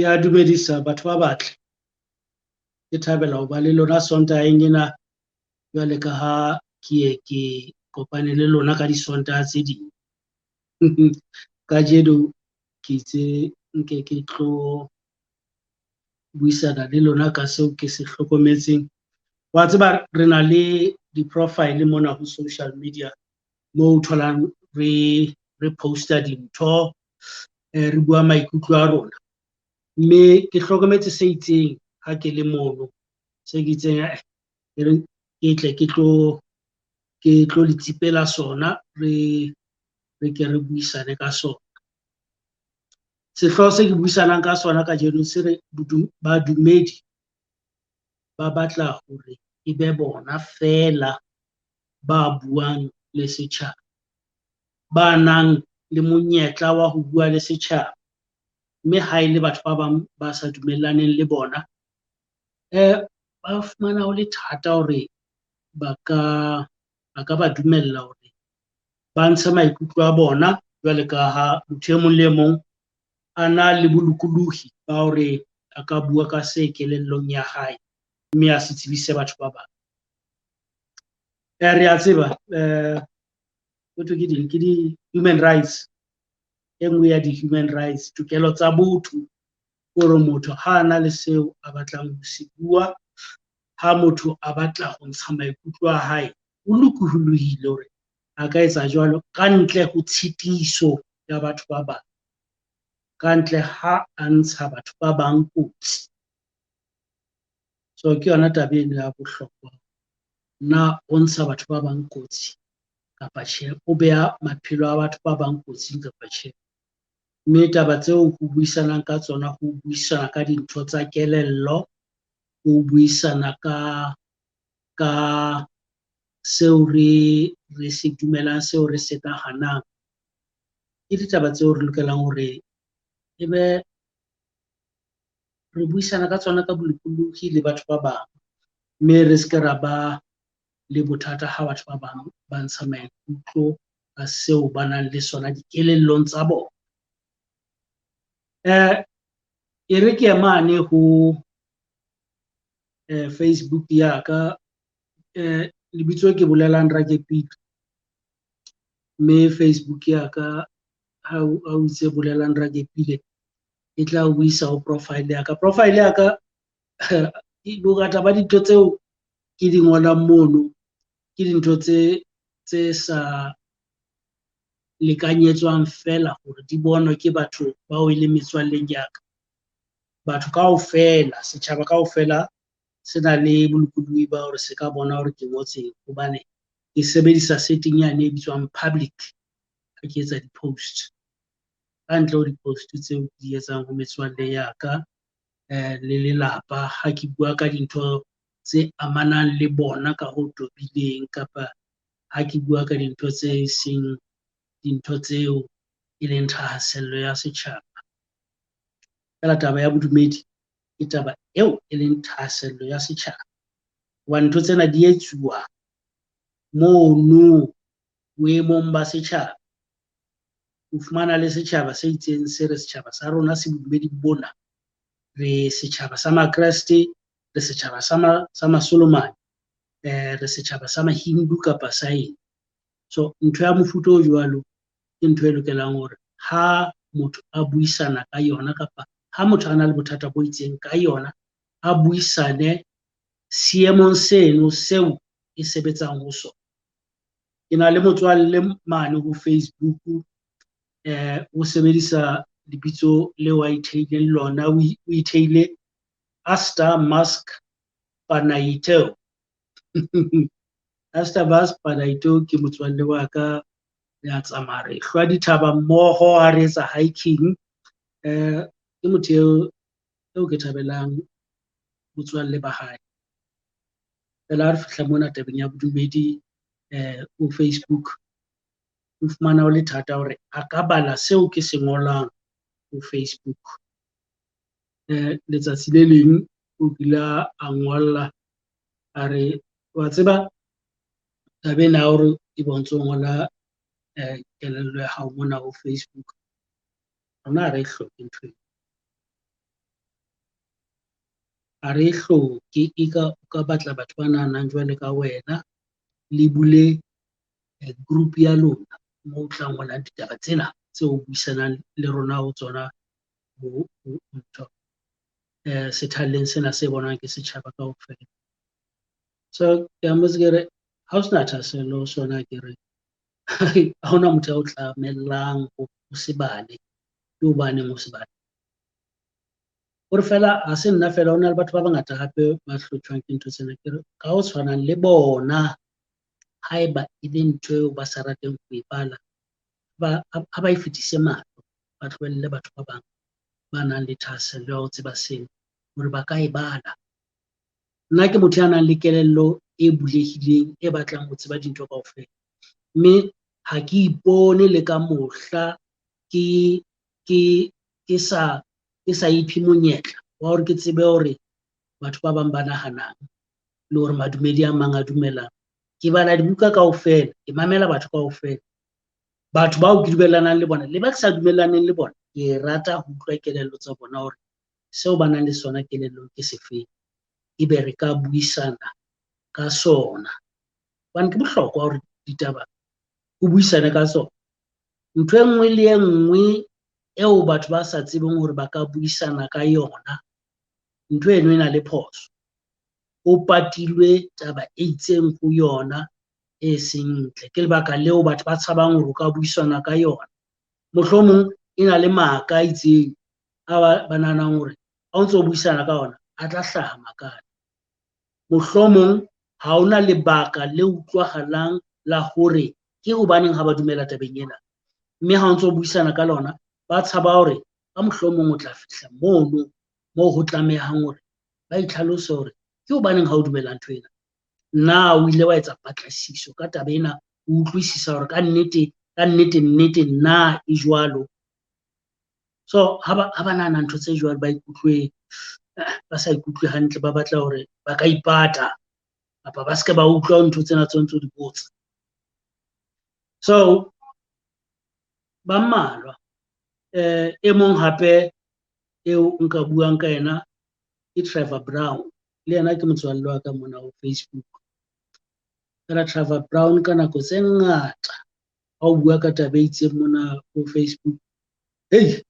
Ke a dumedisa batho ba batle. Ke thabela ho ba le lona Sontaheng ena jwale ka ha ke ye ke kopane le lona ka disontaha tse ding. Kajeno ke itse nke ke tlo buisana le lona ka seo ke se hlokometseng. Wa tseba re na le di-profile mona ho social media moo o tholang re post-a dintho, re bua maikutlo a rona. Mme ke hlokometse se itseng ha ke le mono, se ke itseng ae e re ke tle ke tlo le tsipela sona re ke re buisane ka sona. Sehlooho se ke buisanang ka sona kajeno se re badumedi ba batla hore e be bona feela ba buang le setjhaba, ba nang le monyetla wa ho bua le setjhaba. Mme ha e le batho ba bang ba sa dumellaneng le bona, ba fumana ho le thata hore ba ka ba dumella hore ba ntshe maikutlo a bona jwale ka ha motho e mong le e mong a na le bolokolohi ba hore a ka bua ka se kelellong ya hae mme a se tsebise batho ba bang. Re a tseba hothwe ke ding, ke di-human rights. E nngwe ya di-human rights, tokelo tsa botho, hore motho ha a na le seo a batlang ho se bua, ha motho a batla ho ntsha maikutlo a hae, o lokolohile hore a ka etsa jwalo ka ntle ho tshitiso ya batho ba bang, ka ntle ha a ntsha batho ba bang kotsi. So ke yona taba eno ya bohlokwa, na o ntsha batho ba bang kotsi kapa tjhe, o beha maphelo a batho ba bang kotsing kapa tjhe. Mme taba tseo ho buisanang ka tsona, ho buisana ka dintho tsa kelello, ho buisana ka seo re se dumelang, seo re se nahanang. Ke ditaba tseo re lokelang hore e be re buisana ka tsona ka bolokolohi le batho ba bang. Mme re se ke ra ba le bothata ha batho ba bang ba ntsha maikutlo a seo ba nang le sona dikelellong tsa bona. E re ke ye mane ho Facebook ya ka, lebitso ke Bolelang Rakepile. Mme Facebook ya ka ha o itse Bolelang Rakepile e tla o isa ho profile ya ka. Profile ya ka bongata ba dintho tseo ke di ngolang mono ke dintho tse sa lekanyetswang feela hore di bonwe ke batho bao e leng metswalleng ya ka. Batho kaofela, setjhaba kaofela se na le bolokolohi ba hore se ka bona hore ke ngotseng hobane ke sebedisa setting yane e bitswang public ha ke etsa di-post. Ka ntle ho di-post tseo ke di etsang ho metswalle ya ka le lelapa ha ke bua ka dintho tse amanang le bona ka ho tobileng kapa ha ke bua ka dintho tse seng dintho tseo e leng thahasello ya setjhaba. Feela taba ya bodumedi ke taba eo e leng thahasello ya setjhaba. Hobane ntho tsena di etsuwa mono boemong ba setjhaba. O fumana le setjhaba se itseng se re setjhaba sa rona se bodumeding bona, re setjhaba sa Makreste, re setjhaba sa Masolomane, re setjhaba sa Mahindu kapa sa eng. So ntho ya mofuta o jwalo ke ntho e lokelang hore ha motho a buisana ka yona kapa ha motho a na le bothata bo itseng ka yona, a buisane seemong seno seo e sebetsang ho sona. Ke na le motswalle mane ho Facebook, o sebedisa lebitso leo a itheileng lona, o itheile Asta Mask Panaiteo. Asta Mask Panaiteo ke motswalle wa ka, re a tsamaya re hlwa dithaba mmoho ha re etsa hiking. Ke motho eo ke thabelang botswalle ba hae. Feela ha re fihla mona tabeng ya bodumedi ho Facebook, o fumana ho le thata hore a ka bala seo ke se ngolang ho Facebook. Letsatsi le leng o kile a ngolla a re, wa tseba taba ena ya hore ebe o ntso ngola kelello ya hao mona ho Facebook, rona ha re e hloke ntho eo. Ha re e hloke, eka o ka batla batho ba nahanang jwalo ka wena, le bule group ya lona moo o tla ngolang ditaba tsena tseo o buisanang le rona ho tsona ho ntho sethalleng sena se bonwang ke setjhaba kaofela. So ke a mmotsa ke re, ha o sena thahasello ho sona, ke re ha hona motho ya o tlamellang o se bale, ke hobaneng o se bale? Hore fela ha se nna fela, ho na le batho ba bangata hape ba hlotjhwang ke ntho tsena. Ke re ka ho tshwanang le bona, haeba e le ntho eo ba sa rateng ho e bala, ha ba e fetise mahlo, ba tlohelle batho ba bang ba nang le thahasello ya ho tseba seo hore ba ka e bala. Nna ke motho ya nang le kelello e bulehileng, e batlang ho tseba dintho kaofela. Mme ha ke ipone le ka mohla ke sa iphe monyetla wa hore ke tsebe hore batho ba bang ba nahanang le hore madumedi a mang a dumelang. Ke bala dibuka kaofela, ke mamela batho kaofela. Batho bao ke dumellanang le bona le ba ke sa dumellaneng le bona, ke rata ho utlwa kelello tsa bona hore seo ba nang le sona kelellong ke sefeng, ebe re ka buisana ka sona. Hobane ke bohlokwa hore ditaba o buisane ka tsona. Ntho e nngwe le e nngwe eo batho ba sa tsebeng hore ba ka buisana ka yona, ntho eno e na le phoso. O patilwe taba e itseng ho yona e seng ntle. Ke lebaka leo batho ba tshabang hore o ka buisana ka yona. Mohlomong e na le maka a itseng a ba nahanang hore ha o ntso buisana ka ona a tla hlaha makana. Mohlomong ha hona lebaka le utlwahalang la hore ke hobaneng ha ba dumela tabeng ena. Mme ha o ntso buisana ka lona, ba tshaba hore ka mohlomong o tla fihla mono moo ho tlamehang hore ba itlhalose hore ke hobaneng ha o dumela ntho ena. Na o ile wa etsa patlisiso ka taba ena, o utlwisisa hore ka nnete, nnete na e jwalo? So ha ba nahana ntho tse jwalo, ba ikutlwe ba sa ikutlwe hantle, ba batla hore ba ka ipata kapa ba se ke ba utlwa ntho tsena tse ntso di botsa. So ba mmalwa. E mong hape eo nka buang ka yena ke Trevor Brown. Le yena ke motswalle wa ka mona ho Facebook. Fela Trevor Brown ka nako tse ngata ha o bua ka taba e itseng mona ho Facebook, hei,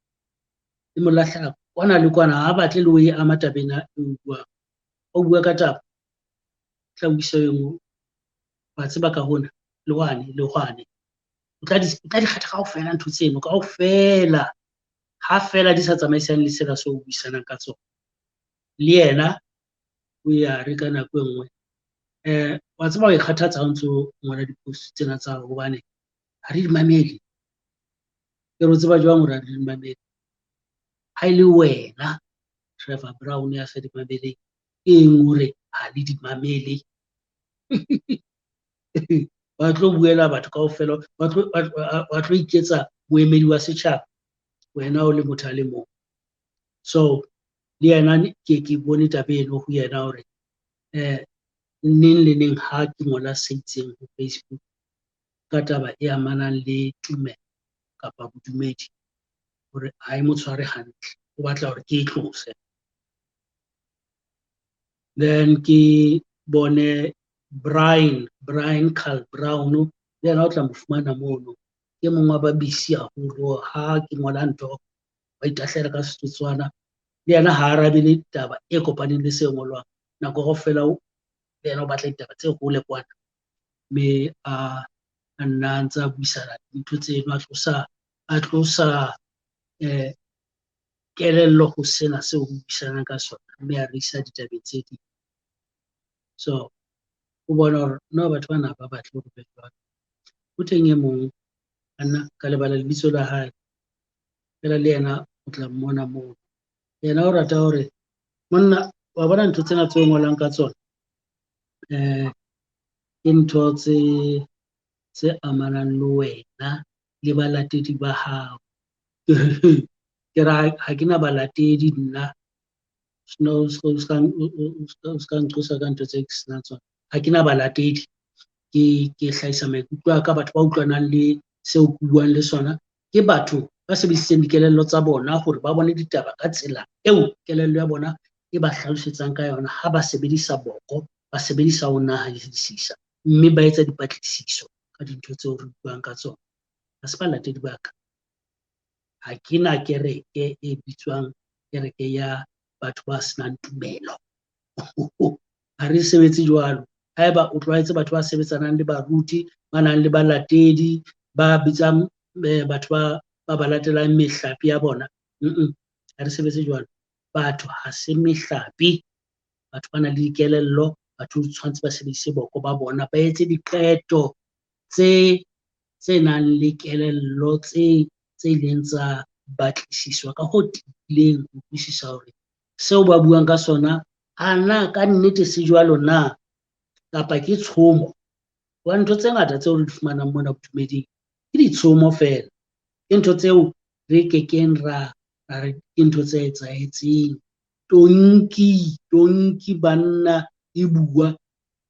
e mo lahlela kwana le kwana, ha batle le ho e ama taba ena e o buang. Ha o bua ka taba, tla o isa e nngwe, wa tseba ka hona, le hwane, le hwane. O tla di kgetha kaofela ntho tseno, kaofela. Ha fela di sa tsamaisane le sena seo o buisanang ka tsona. Le yena o ya re ka nako e nngwe, wa tseba ho ikgathatsa ha o ntso ngola di-post tsena tsa hao, hobane ha re di mamele. Ke re o tseba jwang hore ha re di mamele? Ha e le wena Trevor Brown ya sa di mameleng, ke eng hore ha le di mamele? Ba tlo buela batho kaofela, ba tlo iketsa moemedi wa setjhaba, wena o le motho a le mong. So le yena ke bone taba eno ho yena hore neng le neng ha ke ngola se itseng ho Facebook ka taba e amanang le tumelo kapa bodumedi, hore ha e mo tshware hantle, o batla hore ke e tlose. Then ke bone Brian Carl Brown, le yena o tla mo fumana mono. Ke mong wa ba busy haholo, ha ke ngola ntho ba itahlela ka setotswana. Le yena ha arabele taba e kopaneng le se ngolwang. Nako kaofela le yena o batla ditaba tse hole kwana. Mme a nna ntse a buisana dintho tseno, a tlosa kelello ho sena seo ho buisanang ka sona, mme a re isa ditabeng tse ding. So o bona hore no batho bana ba batle hore be jwalo. Ho teng e mong, nna ka lebala lebitso la hae, fela le yena o tla mmona moo. Yena o rata hore monna wa bona ntho tsena tse o ngolang ka tsona, ke ntho tse amanang le wena le balatedi ba hao. Ke ra ha ke na balatedi nna, no ska nqosa ka ntho tse ke senang tsona. Ha ke na balatedi, ke hlahisa maikutlo a ka, batho ba utlwanang le seo ke buang le sona ke batho ba sebedisitseng dikelello tsa bona hore ba bone ditaba ka tsela eo kelello ya bona e ba hlalosetsang ka yona ha ba sebedisa boko, ba sebedisa ho nahanisisa mme ba etsa dipatlisiso ka dintho tseo re buang ka tsona. Ha se balatedi ba ka. Ha ke na kereke e bitswang kereke ya batho ba senang tumelo. Ha re sebetse jwalo. Haeba o tlwaetse batho ba sebetsanang le baruti, ba nang le balatedi, ba bitsang batho ba ba latelang mehlape ya bona. Ha re sebetse jwalo. Batho ha se mehlape. Batho ba nang le dikelello, batho tshwanetse ba sebedise boko ba bona, ba etse diqeto tse nang le kelello, tse ileng tsa batlisiswa ka ho tiileng ho utlwisisa hore seo ba buang ka sona a na ka nnete se jwalo na kapa ke tshomo. Hobane ntho tse ngata tseo re di fumanang mona bodumeding ke ditshomo feela, ke ntho tseo re kekeng ra re ke ntho tse etsahetseng. Tonki banna e bua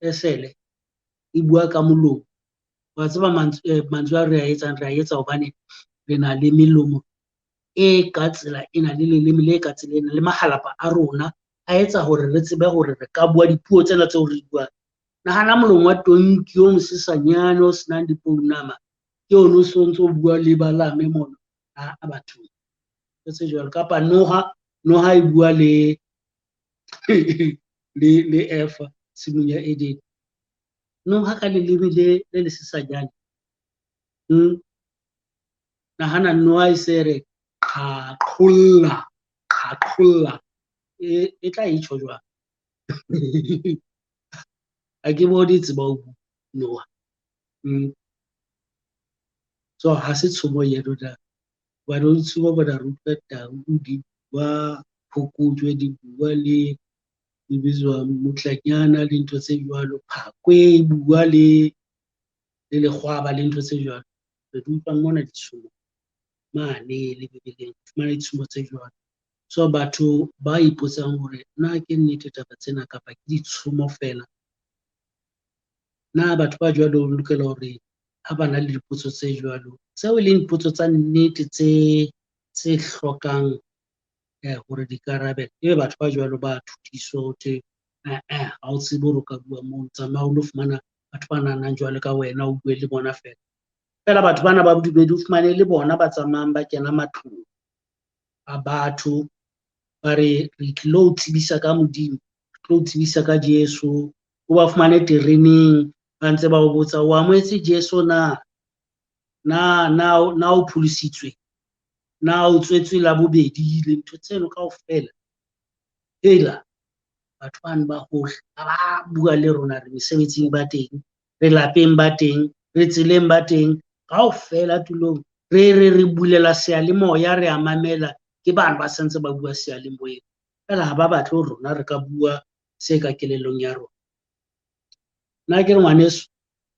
esele, e bua ka molomo. Wa tseba mantswe a re a etsang, re a etsa hobane re na le melomo e ka tsela ena, le leleme le ka tsela ena, le mahalapa a rona a etsa hore re tsebe hore re ka bua dipuo tsena tseo re di buang. Nahana molomo wa tonki o mosesanyane o senang dipounama, ke ono o sontso o bua le Balame mona a bathong. Tse jwalo. Kapa noha e bua le le Eva tshimong ya Eden. Noha ka leleme le le sesanyane. Nahana noha e se re qhaqholla, qhaqholla. E tla e tjho jwang? Ha ke bone e tseba ho bua noha. So ha se tshomo eno na. Hobane ho tshomo mona re utlwa tau di bua, phokojwe di bua le e bitswa mmutlanyana le ntho tse jwalo, phakwe e bua le lekgwaba le ntho tse jwalo. Re di utlwa mona ditshomo mane le Bibeleng, fumana ditshomo tse jwalo. So batho ba ipotsang hore na ke nnete taba tsena kapa ke ditshomo feela, na batho ba jwalo lokela hore ha ba na le dipotso tse jwalo, tseo e leng dipotso tsa nnete tse hlokang hore di karabelo, ebe batho ba jwalo ba thutiswa ho thwe ha o tsebe hore o ka bua moo, tsamaya o lo fumana batho ba nahanang jwalo ka wena, o bue le bona feela. Feela batho bana ba bodumedi o fumane le bona ba tsamayang ba kena matlong a batho, ba re re tlilo o tsebisa ka Modimo, re tlo o tsebisa ka Jesu, o ba fumane tereneng ba ntse ba o botsa o amohetse Jesu na, na o pholositswe, na o tswetswe la bobedi, le ntho tseno kaofela. Hela batho bano ba hohle ba bua le rona, re mesebetsing ba teng, re lapeng ba teng, re tseleng ba teng, kaofela tulong re re bulela seyalemoya, re a mamela, ke bana ba santse ba bua seyalemoyeng. Feela ha ba batle hore rona re ka bua se ka kelellong ya rona. Nna ke re ngwaneso,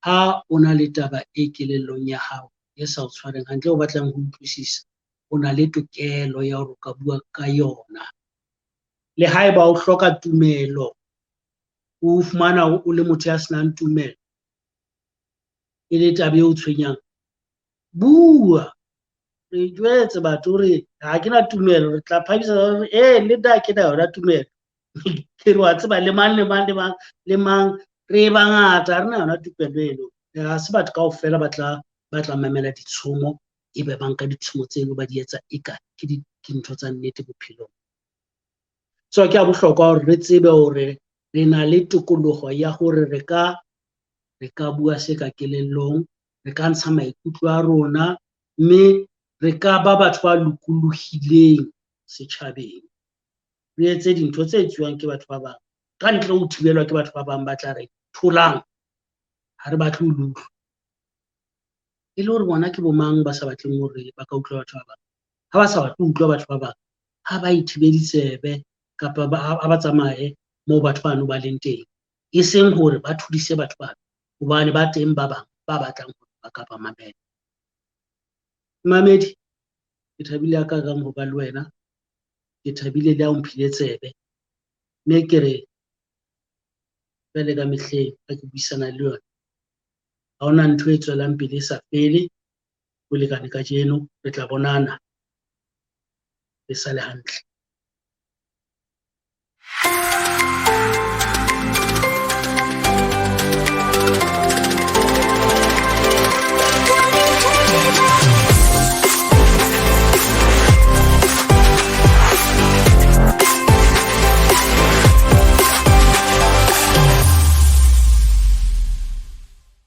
ha o na le taba e kelellong ya hao e sa o tshwareng hantle, o batlang ho utlwisisa, o na le tokelo ya hore o ka bua ka yona. Le haeba o hloka tumelo, o fumana o le motho ya senang tumelo, e le taba e o tshwenyang, bua. Re jwetse batho hore ha ke na tumelo, re tla phamisa hore le nna ha ke na yona tumelo. Ke re wa tseba le mang le mang le mang le mang, re bangata ha re na yona tumelo eno. Ha se batho kaofela ba tla mamela ditshomo, ebe ba nka ditshomo tseno ba di etsa eka ke ntho tsa nnete bophelong. So ke a bohlokwa hore re tsebe hore re na le tokoloho ya hore re ka bua se ka kelellong, re ka ntsha maikutlo a rona, mme re ka ba batho ba lokolohileng setjhabeng. Re etse dintho tse etsuwang ke batho ba bang ka ntle ho thibelwa ke batho ba bang ba tla re tholang, ha re batle ho le utlwa. E le hore bona ke bo mang ba sa batleng hore ba ka utlwa batho ba bang? Ha ba sa batle ho utlwa batho ba bang, ha ba ithibe ditsebe kapa ha ba tsamaye moo batho bano ba leng teng, e seng hore ba thudise batho bano, hobane ba teng ba bang ba batlang hore ba ka ba mamela. Mamedi, ke thabile hakakang ho ba le wena, ke thabile le ha o mphile tsebe, mme ke re jwale ka mehleng ha ke buisana le yona, ha hona ntho e tswelang pele e sa fele. Ho lekane kajeno, re tla bonana, le sale hantle.